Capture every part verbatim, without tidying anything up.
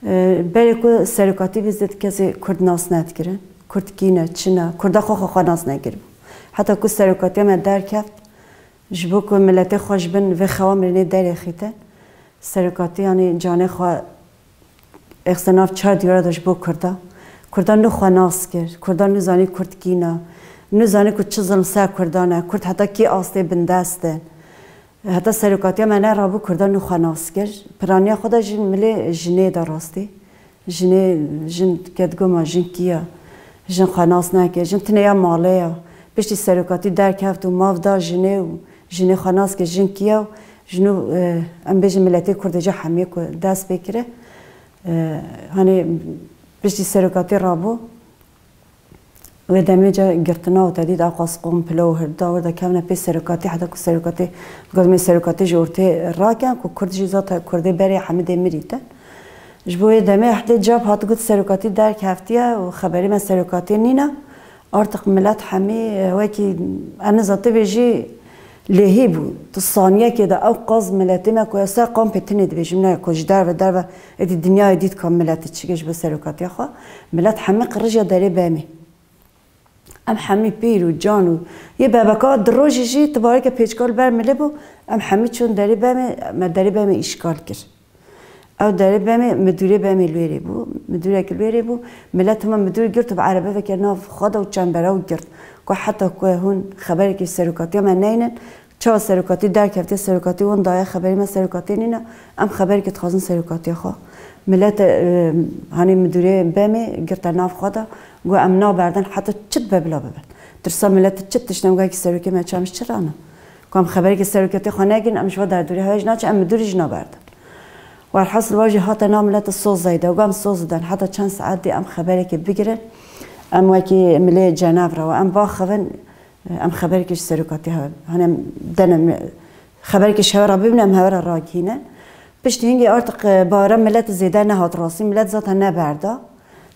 E, berê ku serokatî bî zêde kesê Kurd nas nedikirin. Kurd kî ne, çi ne, Kurda xwe xwe xwe nas nekiribû. Heta ku serokatiya me derkeft, ji bo ku miletê xwe ji bin vê xewa mirinê derêxîtin, serokatî, yanî canê xwe êxiste nav çar dîwara de ji bo Kurda. Kurda nû xwe nas kir. Kurda nû zanî Kurd kî ne. Nû zanî ku çi zilm ser Kurdan e. Kurd heta kî astê bindest in. Heta serokatiya me nerabû, Kurda nû xwe nas kir. Piraniya xwe de jî milê jinê de rastî. Jinê, jin ke digoma jin kî ya. Jin xwe nas neke. Jin tine ya malê ya. Piştî serokatî derkeft û mav da jinê û jinê xwe nas kir jin kî ya û jin û, e, em bêjin miletê Kurd ê ca hemiyê ku dest pê kire. E, hani piştî serokatî rabû. Wê demê ca girtina û tedît a qas qom pilo û hirda wir de kevne pê serokatî, heta ku serokatî, got me serokatî ji ortê raken ku Kurd jî zata Kurdê berê hemidê mirîte. Ji bo wê demê ehdê cab hat got serokatî derkeftiye û xeberê me serokatiyê nîne. Artık milet hemî, e, wekî, ez niza tibê jî lêhî bû. Tu saniyekê de ew qaz miletê me ku ya ser kampê tinê dibêjim, ne ku ji derve derve êdî dinyayê dît ka miletê çike ji bo serokatiya xwe. Milet hemî qirija derê bemê. Em hemî pîr û can û yê bebeka di rojê jî tibareke pêçka li ber milê bû, em hemî çûn derê bemê, me derê bemê îşgal kir. Ew derê bemê, midûrê bemê li wêrê bû, midûrek li wêrê bû, milet hema midûr girt û bi erebeveke nav xwe de û çembera û girt. Ku heta ku hûn xeberekî serokatiya me neynin, çawa serokatî derkeftiye, serokatî wan daye, xeberê me serokatiyê nîne, em xeberekî dixwazin serokatiya xwe. Milet, e, hanî midûrê bemê girte nav xwe de, got em naberdin heta çi dibe bila bibin. Tirsa milet çi tişt em got ki serokê me çam ji çi rana? Ku em xeberekî serokatî xwe negirin, em ji va derdorê heya jî naçin, em midûrî jî naberdin. Werhasil wa jî hate nav milete soz zeyde. Got em soz diden, heta çend saet dê em xeberekê bigirin. Em wekî milê Cenevra we, em baxivin, em xeberekê ji serokatî heya. Hani em denin, xeberekê ji hewe re bibin, em hewe re ragihînin. Piştî hingê artık, e, bara milet zêde nehat rastî, milet zaten neberda.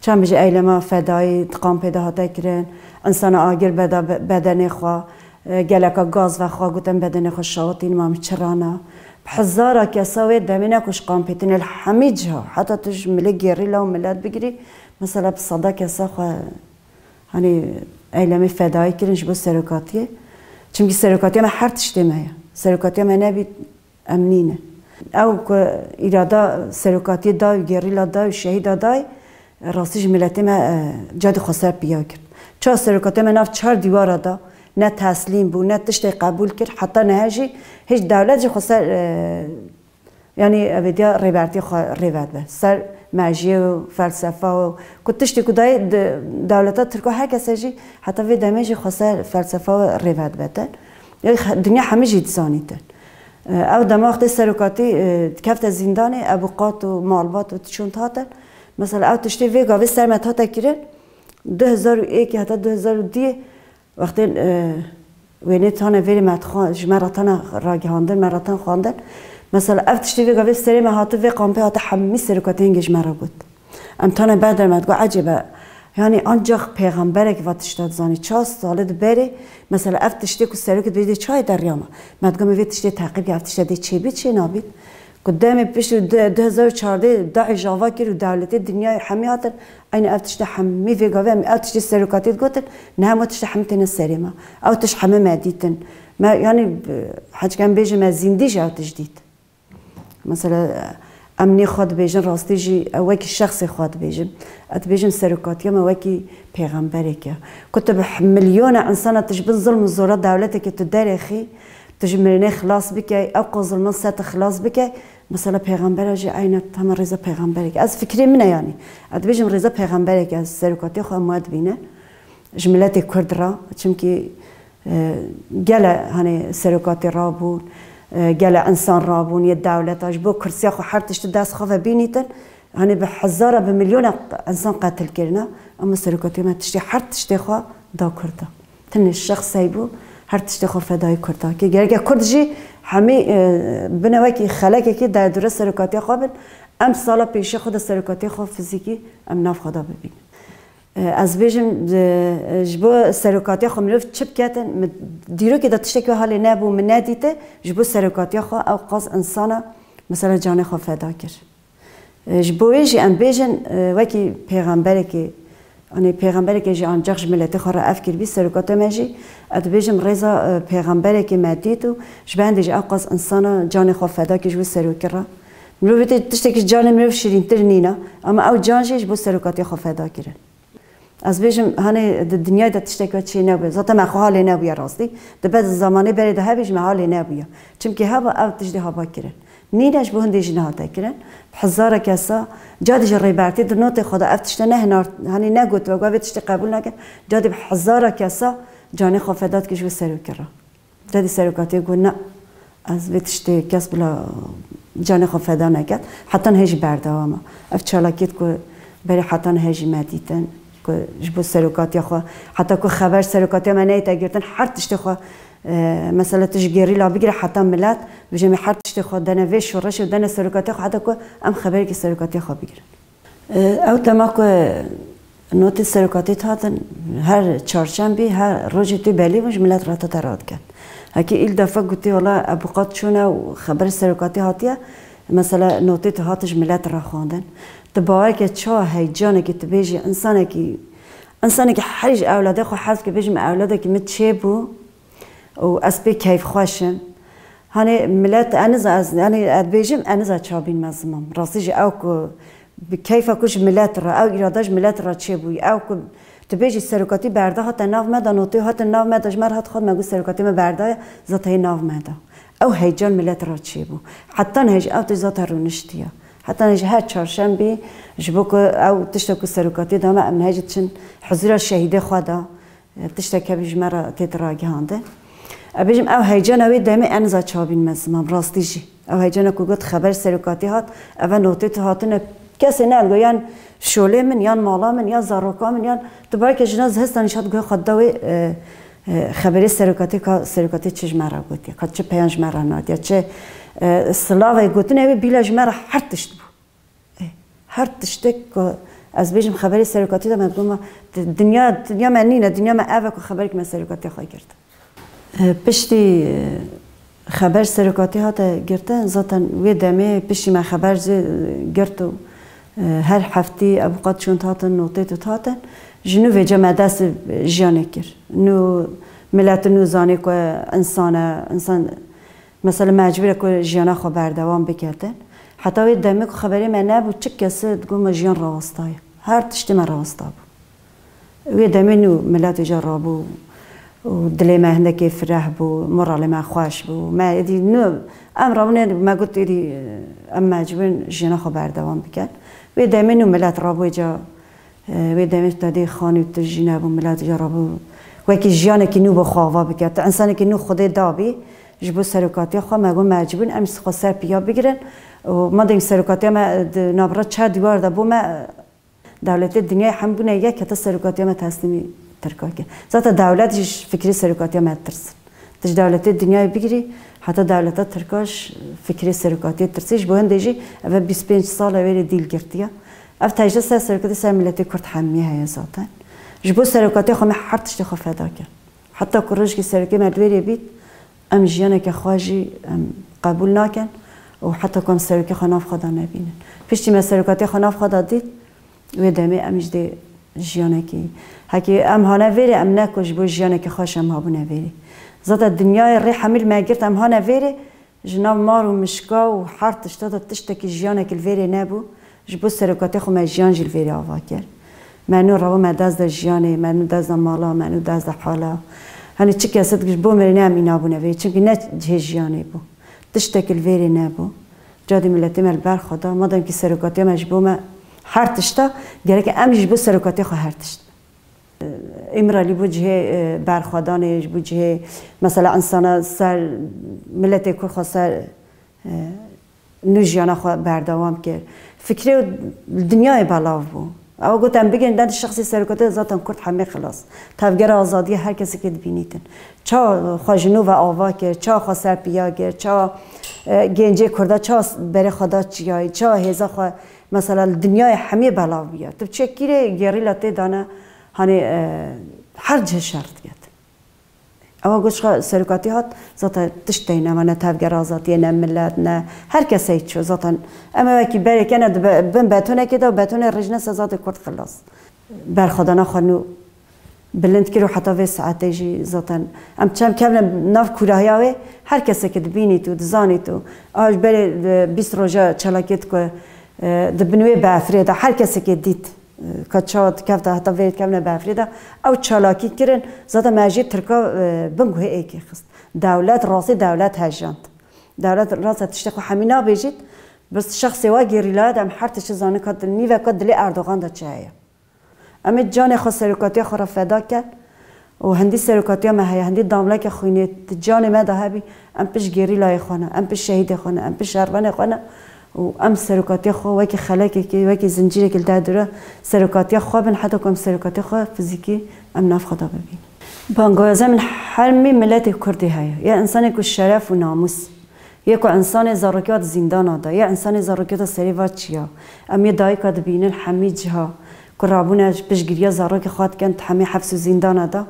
Çend bijî eylema fedayî di kampê de hate kirin, insana agir beda be-, bedenê xwe, e, geleka gaz vexwe, gotin bedenê xwe şawitîn, ma min çi rana. Bi hezara kesa wê demê ne ku ji kampê tune li hemî ciha, heta tu ji milê gerîla û milet bigirî, mesela bi seda kesa xwe, hani, eylemê fedayî kirin ji bo serokatiyê. Çimkî serokatiya me her tiştê me ye. Serokatiya me nebî, em nîne. Ew ku îrada serokatiyê da û gerîla da û şehîda dayî, rastî ji miletê me, e, cadî xweser piya girt. Çawa serokatiya me nav çar dîwara da, ne teslîm bû, ne tiştê qebûl kir, heta niha jî hiç dewlet jî xweser, e, yanî evê diya rêbertî xwe rê vedibe. Ser mejiyê û felsefa û ku tiştê ku dayê di dewleta Tirka her kese jî heta vê demê jî xweser felsefa rê vedibe te. Yanî xe-, dinya hemî jî dizanî te. E, ew dema wextê serokatî, e, dikefte zîndanê, ebûqat û malbat û tiçûn hatin. Mesela ew tiştê vê gavê ser me hate kirin, du hezar û yekê heta du hezar û duyê wextê, e, wênê tane vêrê me dixwa-, ji me re tane ragihandin, me re tane xwendin. Mesela ev tiştê vê gavê serê me hati, vê kampê hati hemî serokatiyê hingê ji me re got. Em tane ber der me digot, ecêbe, yanî ancax pêxemberek va tişta dizanî. Çar salê di berê, mesela ev tiştê ku serokê dibêjê çayê derriya me. Me digot, me vê tiştê teqîb kir, ev tiştê dê çêbî çê nabît. Ku demê pişt û du, du hezar û çardeh DAIŞ ava kir û dewletê dinyayê hemî hatin, eynî ev tiştê hemî vê gavê em ev tiştê serokatiyê digotin, ne hema tiştê hemî têne serê me. Ew tişt hemî me dîtin. Me, yanî, hecik em bêjin me zîndî jî ew tişt dît. Mesela, em nê xwe dibêjin, rastî jî, ew wekî şexsê xwe dibêjin. Ez dibêjim serokatiya me wekî pêxemberek e. Ku tu bi milyona insana tu ji bin zilm û zora dewletekê tu derêxî, tu ji mirinê xilas bikey, ew qas zilman ser tu xilas bikey, mesela pêxembera jî eyne tema rêza pêxemberek. Ez fikrê min e yanî. Ez dibêjim rêza pêxemberek e, ez serokatiya xwe em wa dibîne. Ji miletê Kurd re, çimkî, e, gele, hani, serokatî rabûn, e, gele insan rabûn, yê dewleta, ji bo kursiya xwe her tiştî dest xwe ve bînîtin, hani, bi hezara, bi milyona insan qetil kirine, ama serokatî me tiştê, her tiştê xwe da Kurda. Tenê şexs heybû, her tiştê xwe fedayî Kurda kir. Gereke Kurd jî hemî, e, bine wekî xelekekî derdore serokatiya xwe bin, em sala pêşiya xwe de serokatiya xwe fizîkî em nav xwe de bibînin. Ez bêjim, e, ji bo serokatiya xwe mirov çi biketin, min dîrokê de tiştekî wê halê nebû, min nedîte, ji bo serokatiya xwe ew qas insana, mesela, canê xwe feda kir. E, ji bo wê jî em bêjin, e, wekî pêxemberekê, anê pêxemberekê jî ancax ji miletê xwe re ev kiribî, serokatê me jî, ez dibêjim rêza, e, pêxemberekê me dît û ji ber hindê jî ew qas insana canê xwe feda kir ji bo serokê re. Mirovê tê tiştekî ji canê mirov şirîntir nîne, ama ew can jî ji bo serokatê xwe feda kirin. Ez bêjim, hanê di dinyayê de tiştek we çê nebûye. Zaten me xwe halê nebûye rastî. Dibe di zamanê berê de hebî ji me halê nebûye. Çimkî heba ew tiştê haba kirin. Nîne ji bo hindê jî nehate kirin. Bi hezara kesa, cadî ji rêbertî di notê xwe de ev tişte nehinar, hanî negotibe, ku ev ê tiştê qebûl nake. Cadî bi hezara kesa canê xwe feda dike ji bo serokê re. Cadî serokatiyê got, na, ez vê tiştê kes bila canê xwe feda neket. Heta niha jî berdewam e. Ev çalakiyet ku berê heta niha jî me dîtin, ku ji bo serokatiya xwe, heta ku xeber serokatiya me neyête girtin, her tiştê xwe, e, mesela tu ji gerîla bigire heta milet, dibêje me her tiştê xwe dene vê şoreşê û dene serokatiya xwe, heta ku em xeberekî serokatiya xwe bigirin. Ew dema ku notê serokatî hatin, her çarşembî, her rojê tê belî bû, ji milet re tete radikin. Hekî îl defa gotî, wela ev bi qat çûne û xeber serokatî hatiye, mesela notê tu hati ji milet re xwendin. Tu bawer ke çawa heyecanekî tu bêjî, insanekî, insanekî her ji ewladê xwe hez ke bêjim, ewladekî min çêbû, û ez pê keyfxweş im. Hanê milet, eniza ez, yanî ez dibêjim, eniza çabîn me ziman. Rastî jî ew ku bi keyfa ku ji milet re, ew îrada ji milet re çêbûyî. Ew ku tu bêjî serokatî berda hate nav me de, notê hate nav me de, ji me re hat xwet me got serokatî me berdaye, zat heye nav me de. Ew heyecan milet re çêbû. Heta niha jî ew tişt zata rûniştiye. Heta niha jî her çarşembî ji bo ku ew tişta ku serokatî da me, em niha jî diçin huzura şehîdê xwe de. Tiştek hebî ji me re tête ragihandin. Ez bêjim, ew heyecana wê demê eniza çabîn me ziman, rastî jî. Ew heyecana ku got xeber serokatî hat, eve notê tu hatine, kesê ne elgo, yan şolê min, yan mala min, yan zaroka min, yan tu belke jina zihestan jî hat guhê xwe da wê, e, e, xeberê serokatî ka, serokatî çi ji me re gotiye, ka çi peyan ji me re nadiye, çi, e, silavê gotinê wê bîla ji me re her tişt bû. Ê, her tiştek ku ez bêjim xeberê serokatî de me dibû, ma di-, dinya, dinya me nîne, dinya me ev e ku xeberek me serokatî xwe girt. Ê, piştî, ê, xeber serokatî hate girtin, zaten wê demê piştî me xeber jî, ê, girt û, ê, her heftî ev qat çûn hatin, notê tu hatin. Ji nû vêca me dest jiyanê kir. Nû milet nû zanê ku insan e, insan Mesela mecbûr e ku jiyana xwe berdewam biketin. Heta wê demê ku xeberê me nebû, çi kesî digot me jiyan rawastaye. Her tiştê me rawasta bû. Wê demê nû milet êca rabû û dilê me hindekê fireh bû, moralê me xweş bû. Me êdî nû em rabûne me got êdî em mecbûr in jiyana xwe berdewam bikin. Wê demê nû milet rabû êca. Wê demê te dê xanî tu jî nebû, milet jî rabû. Wekî jiyanekî nû bi xwe ava bike. Tu însanekî nû Xwedê dabî, ji bo serokatiya xwe me got mecbûr in em xwe ser piya bigirin. Û madem serokatiya me di navbera çar dîwar de bû, me dewletê dinyayê hem bûne yek, heta serokatiya me teslîmî Tirka kir. Zaten dewlet jî ji fikrê serokatiya me ditirsin. Tu ji dewletê dinyayê bigirî, heta dewleta Tirka ji fikrê serokatiyê ditirse, ji bo hindê jî ev e bîst pênc sal e wê rê dîl girtiye. Ev tecrî ser serokatê ser miletê Kurd hemiyê heye zaten. Ji bo serokatiyê xwe me her tiştê xwe feda kir. Heta ku rojekê serokê me li wê rê bît, em jiyaneke xwe jî em qebûl nakin û heta ku em serokê xwe nav xwe de nebînin. Piştî me serokatiyê xwe nav xwe de dît, Wê demê em jî dê jiyanekî, hekî em hane vêrê, em ne ku ji bo jiyanekî xweş em habûne vêrê. Zaten dinyayê rê hemî li me girt, em hane vêrê, ji nav mar û mişka û her tişta de tiştekî jiyanekî li vêrê nebû. Ji bo serokatê xwe me jiyan jî li vêrê ava kir. Me nû rewa me dest de jiyanê, me nû dest de mala, me nû dest de hala. Hani çi kesê ji bo mirinê em îna bûne vê, çimkî ne cihê jiyanê bû. Tiştekî li vêrê nebû. Cadî miletê me li ber xwe da. Madem kî serokatiya me ji bo me her tişt e, gerek em jî ji bo serokatiya xwe her tişt. Îmralî bû cihê, e, berxwedanê, ji bo cihê mesela insana ser, miletê Kurd xwe ser, e, nû jiyana xwe berdewam kir. Fikrê li dinyayê belav bû. Ew got, em bigihên dend şexsê serokatê de zaten Kurd hemê xilas. Tevgera azadiyê her kesekê dibînîtin. Ça xwe ji nû ve ava kir, ça xwe ser piya kir, ça, e, gencê Kurda, ça berê xwe da çiyayî, ça hêza xwe, mesela li dinyayê hemiyê belav bûye. Tu biçe kîrê gerîla tê dane, hani, e, her cihê şer diket. Ewa got, ji serokatî hat, zaten tişt teyne me, ne tevgera azadiyê, ne milet, ne her kesey çû. Zaten em ê wekî berê kene di be-, bin betonekê de û betonê rêjine ser zatê Kurd xilas. Berxwedana xwe nû bilind kir û heta vê saetê jî zaten em çem kevne nav kûrahiya wê, her kesekî dibînît û dizanît û a ji berê, e, bîst roja çalakiyê ku, e, di bin wê befrê de her kesekê dît. Ka çawa dikevte heta vê dikevne befrê de, ew çalakî kirin, zaten me jî Tirka, e, bin guhê êkê xist. Dewlet, rastî dewlet hejand. Dewlet rasta tiştê xwe hemî nabêjît, bi şexsê we gerîlaya de em her tiştî zanin ka di nîveka dilê Erdogan de çi heye. Em ê canê xwe serokatiya xwe re feda ken. Û hindî serokatiya me heye, hindî damleke xwînê di canê me de hebî, em pişt gerîlayê xwe ne, em pişt şehîdê xwe ne, em pişt şervanê xwe ne û em serokatiya xwe wekî xelekekê, wekî zincîrekê li derdora serokatiya xwe bin, heta ku em serokatiya xwe fizîkî em nav xwe de bibînin. Bangawaza min hemî miletê Kurdî heye, ya însanê ku şeref û namûs, yê ku însanê zarokiya di zîndana de, yê însanê zarokiya de serê va çiya, em yê dayika dibînin hemî ciha ku rabûne ji piştgiriya zarokê xwe dikin di hemî hefs û zîndana de.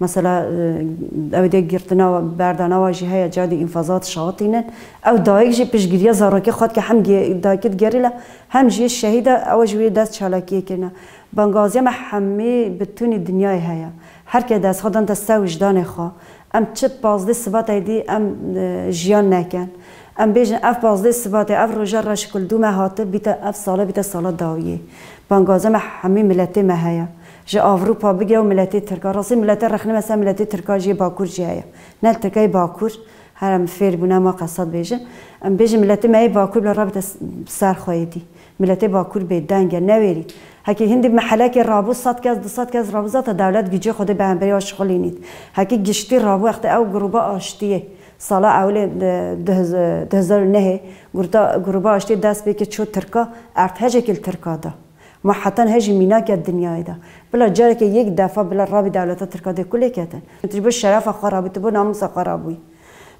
Mesela, e, ew dê girtina we, berdana we jî heye, carî înfazat şawitînin. Ew dayik jî piştgiriya zarokê xwe dike, hem ge-, dayikê digerîle, hem jî şehîd e, ew jî wî dest çalakiyê kirine. Bangaziya me hemî bi tûnî dinyayê heye. Her ke dest xwe dan deste wijdanê xwe. Em çi pazdeh Sibatê dî em, e, jiyan nekin. Em bêjin ev pazdeh Sibatê, ev roja reş ku li dû me hate, bîte ev sala, bîte sala dawiyê. Bangaziya me hemî miletê me heye. Ji Avrupa bigire û miletê Tirka. Rastî milete rexne me ser miletê Tirka jî yê Bakur jî heye. Ne li Tirkayê Bakur, her em fêr bûne ma qesad bêjin. Em bêjin miletê me yê Bakur bila rabite s-, ser xwe yê dî. Miletê Bakur bêdeng e, newêrî. Hekî hindî mehelekê rabû, sed kes, du sed kes rabû, zaten dewlet gücê xwe dê bi hemberî wa şixulînît. Hekî giştî rabû, wextê ew gruba aştiyê. Sala ewilê, e, du hezar, du hezar û nehê, gruta-, gruba aştiyê dest pê kir çû Tirka, erdhejekê li Tirka da. Ma heta niha jî mînak e dinyayê de. Bila careke yek defa bila rabî dewleta Tirka dê kulê ketin. Tu ji bo şerefa xwe rabî, tu bo namûsa xwe rabûyî.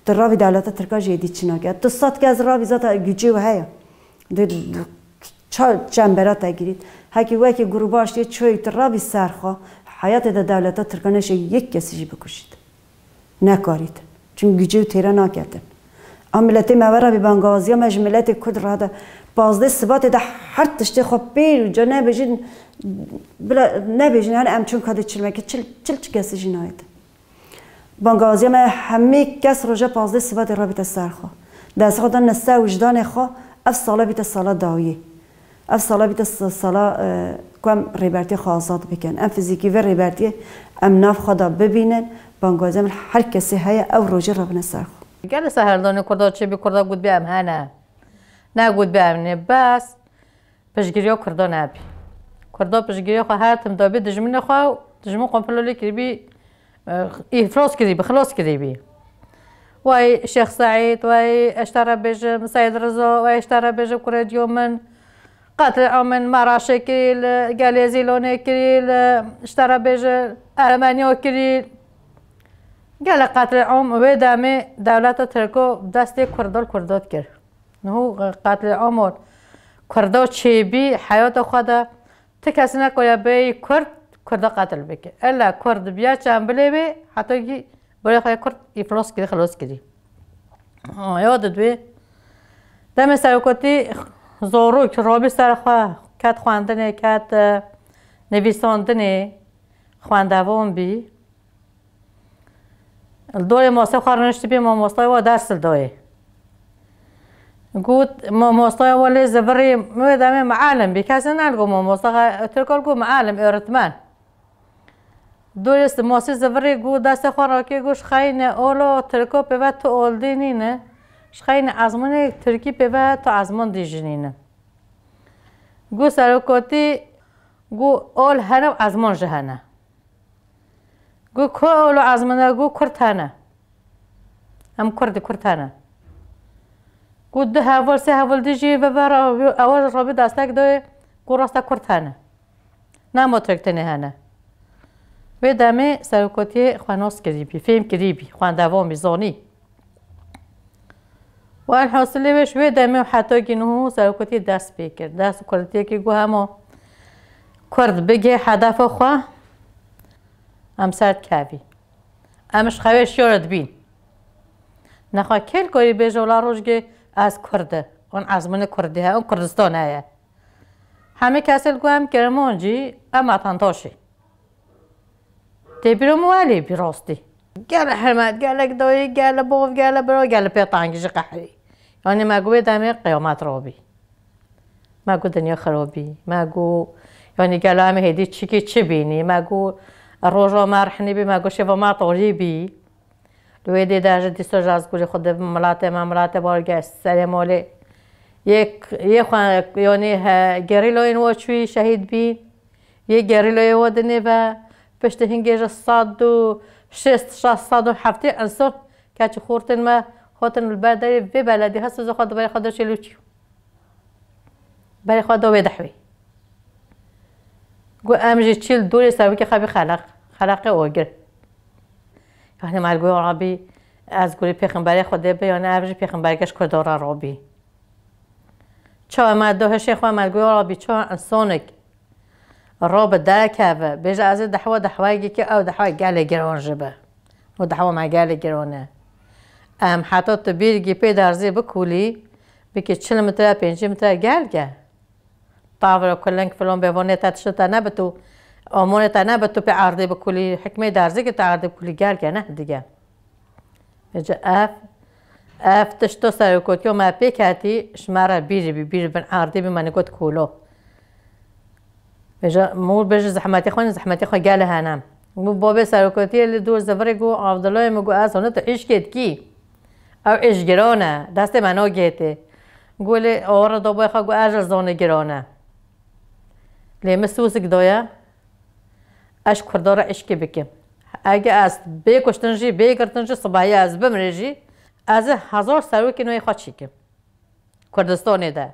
Tu rabî dewleta Tirka jî êdî çi nake. Tu sed kes rabî zaten gücê we heye. Dê, dê, ça-, çembera te girît. Hekî wekî gruba aştiyê çoyî tu rabî ser xwe, heyatê de dewleta Tirka neşe yek kesî jî bikuşît. Nekarît. Çimkî gücê û têra naketin. A miletê me vera bî bangaziya me ji miletê Kurd re de pazdeh Sibatê de her tiştê xwe pêl û ca nebêjin, bila nebêjin, yani em çûn kadê çilmekê, çil, çil çi kesî jî nayêtin. Bangaziya me hemî kes roja pazdeh Sibatê rabîte ser xwe. Dest xwe dan ser wijdanê xwe, ev sala bîte sala dawiyê. Ev sala bîte sa-, sala, e, ku em rêbertiyê xwe azad bikin. Em fizîkî vê rêbertiyê em nav xwe de bibînin, bangaziya min her kesê heye, ew rojê rabine ser xwe. Gelê serhildanê Kurda çêbî, Kurda gotbî em hene. Ne gotbî em nê, bes piştgiriya Kurda nebî. Kurda piştgiriya xwe her tim dabî dijminê xwe û dijmin komplo lê kiribî, e, îflas kirîbî, xilas kirîbî. Wey Şêx Seîd, wey ez ji te re bêjim, Seîd Rizo, wey ez ji te re bêjim, kurê diyo min, qetlîamên Meraşê kirî, li gelê Zîlonê kirî, li, ji te re bêjim, Ermeniya kirî. Gelek qetlîam wê demê dewleta Tirko bi destê Kurda li Kurda dikir. Niho qetlîamon Kurda çêbî heyata xwe de ti kes nekariya bêyî Kurd, Kurda qetil bike. Ella Kurd biya çembilê bê, heta kî birê xwe Kurd îflas kirî, xilas kirî. Aya di dibê demê serokotî zorok rabî ser xwe, ket xwendinê, ket, e, nivîsandinê, xwendevan bî. Li dorê mastê xwe rûniştibî, mamostayê we ders li dayê. Got, mamostayê we lê zivirî, wê demê mialim bî, kesê ne li got mamosta, Tirka li got mialim, öğretmen. Dorê mastê zivirî got, destê xwe rakê, got, ji xeynê olo Tirka pê ve tu oldî nîne, ji xeynê ezmûnê Tirkî pê ve tu ezmûn dî jî nîne. Got, serokotî, got, ol hene û ezmûn jî hene. Got, ku ol û ezmûn e? Got, Kurd hene. Em Kurd, Kurd hene. Got, du heval, sê heval dî jî ve ve ra-, ewa rabî destek dayê, got, rasta Kurd hene. Nema Tirk tenê hene. Vê demê serokotiyê xwe nas kirîbî, fêm kirîbî, xwendevan bî, zanî. Welhasilê wê ji wê demê û heta kî niho serokotiyê dest pê kir. Dest û kurdiyekî ku hema Kurd bigê hedefa xwe, em ser dikevî. Em ji xewê şiyore dibîn. Nexwe kê li korî bêje wela rojgê ez Kurd e. Hûn ezmûnê Kurdî heye, hûn Kurdistan heye. Hemî kesê li ku em Kirmancî, em Atantaşî. Tê bîro min welê bî rastî. Gele hurmet, gelek dayî, gele bav, gele bira, gele pê tengî ji qehrî. Yanî me got wê demê qiyamet rabî. Me got dinya xirabî. Me got, yanî gelo em hêdî çikî çi bînî. Me got roja me rihnî bî, me got şeva me tarî bî. Li wê dê de ji dîsa ji ez gurî xwe dibim miletê me, miletê barge serê malê. Yê, yê xwe, yanî he, gerîlayên we çûyî şehîd bîn. Yê gerîlayê we dinê ve piştî hingê ji sed û şêst, şeş sed û heftê insan keçî xortên me hatin li ber derê vê beledî hesûzê xwe di berê xwe de çêlû çî. Berê xwe da wê dehwê. Got em jî çîl dorê serokê xwe bî xeleq. Xeleqê ogir. Yanî me got ya Rabî, ez gurî pêxemberê Xwedê bi, yanî ev jî pêxembergeş Kurda re rabî. Çawa me do hişê xwe me got ya Rabî, çawa insanek Ro bi derkeve, bêje ez ê dehwa dehwayekî ke ew dehwa gelê giran jî be. Û dehwa me gelê giran e. Em heta tu bîrgî pê derzê bikulî, bikî çil metre, pêncî metre gel ke. Tavro, kuling, filon, bêvonê te tiştê te nebi tu, omonê te nebi tu pê erdê bikulî, hikmê derzê ke tu erdê bikulî gel ke, ne dige. Vêce ev, ev tişto serokotiyo me pê ketî, ji me re bîrî bî, bîr bin erdî bî, me nigot kolo. Vêce mû bêje zehmetê xwe, zehmetê xwe gel hene. Mû babê serokotiyê li dûr zivirê got, Avdullayê min got, ez hone tu îşkê dikî. Ew îş giran e, destê me nagêtê. Got lê awara doboyê xwe got, ez ji zonê giran e. Lê min sûsik daye. Ez ji Kurda re îşkê bikim. Ege ez bê kuştin jî, bê girtin jî, sibahiyê ez bimrê jî, ez ê hezar serokên wê xwe çêkim. Kurdistanê de.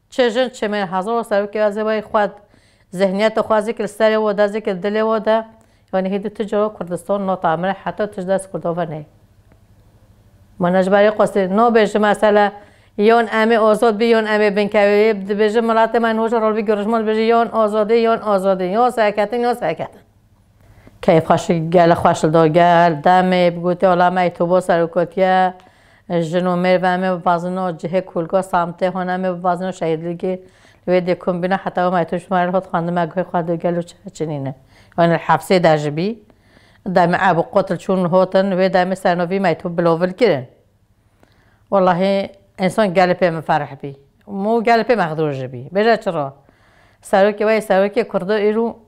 Çi jin, çi mêr, hezar serokê ez ê wê xwe zihniyeta xwe zikir serê we de, zikir dilê we de. Yanî hêdî tu cara Kurdistan natamire heta tu ji dest Kurda ve neyê. Mana ji berê qasê nabêjim mesela yon em ê azad bî, yon em ê binkevê. Dibêjim miletê me nû ji rol bî görüşman dibêje yon azadî, yon azadî, yon serketin, yon serketin. Keyf xweş, gel xweş li do gel, demê bi gotê ola me îtobo serokotiye, jin û mêr ve em ê bibazino cihê kulga samtê hon em ê bibazino şehîdligê. Li wê dê kum bîna heta we me îtob ji me re hot xwendin me guhê xwe do gel û çi çinîne. Yanî li hefsê de jî bî. Demê ev bi qotil çûn hotin, wê demê sernovî me tu bilovil kirin. Wellahî însan gelê pê min ferih bî. Mû gelê pê mexdûr jî bî. Bêje çira? Serokê we yê serokê Kurdo îro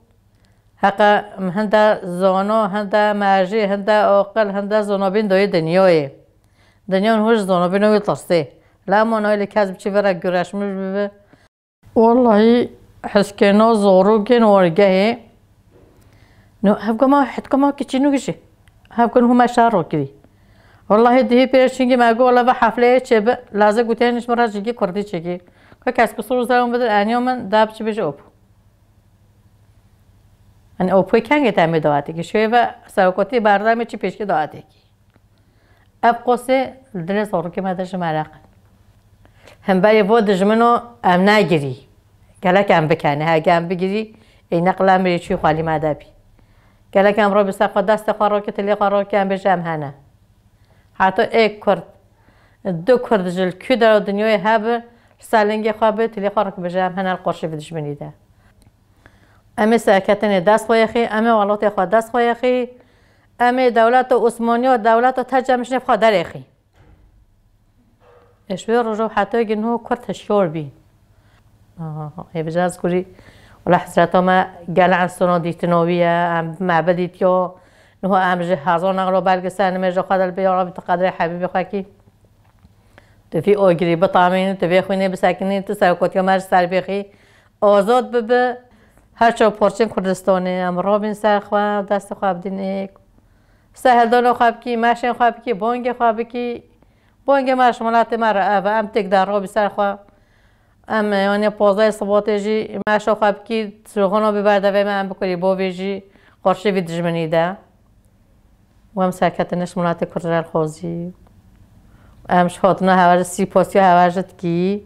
heqa hinde zano, hinde merjî, hinde aqil, hinde zonobîn doyê dinyayê. Dinya niho ji zonobîna wî tirsê. Lema nayê li kes biçî vira güreşmiş bibi. Wellahî heskêna zorokên wargehê. No, hevka ma, hetka ma kiçînû gişî. Hevka niho me şer rokirî. Wellahî dihî pêr çingî me got, wela ve hefleyê çêbi, lazê gotiyên ji min re jî kurdî çêkî. Ka kes kusur û zerûn bidin, eniya min da biçi bêje op. Hani op kengê te em ê dawetê kî. Şoyê ve serokotî berdemê çi pêşkê dawetê kî. Ev qosê li dilê zarokê me de ji me re qe. Hemberî vo dijmino em negirî. Gelek em bikenê, hege em bigirî, ê neqil em rê çûyî xwelî me de bî. Gelek em ro bi ser xwe destê xwe rokê, tilê xwe rokê, em bêje em hene. Heta ê Kurd, du Kurd ji li kû dera dinyayê hebi, li ser lingê xwe bi, tilê xwe rok bêje em hene li qorşê vî dijminî de. Em ê serketinê dest xwe yexî, em ê welatê xwe dest xwe yexî, em ê dewleta Osmaniya, dewleta tercem ji nêv xwe derêxî. Ê ji wê roja heta gî niho Kurd hişyar bî. Aha, ê bi caz kurî, wela hezreta me gel ensona dîtina wî ye, em me bidîtiyo, niho em ji hezar nexlo belgeselnimê ji xwe de li bê ya Rabî tu qedrê Hebîbê xwe kî. Tu vî ogirî bitamînî, tu vê xwînê bisekinî, tu serokatiya me ji ser bêxî, azad bibi. Her çar parçên Kurdistanê em rabîn ser xwe, destê xwe bidîn êk. Ser hildana xwe bikî, meşên xwe bikî, bangê xwe bikî. Bangê me ji miletê me re ev e, em têk de rabî ser xwe. Em, yanî, pozdehê sibatê jî meşa xwe bikî, sloxana bî berdevê me, em bikurî bo vê jî qarşî vî dijminî de. Û em serketine ji miletê Kurd re xwezî. Em ji hatina hewa jî, sîpasiya hewa jî dikî.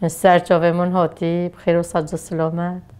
Min ser çavê min hatî, bi xêr û sac û silamet.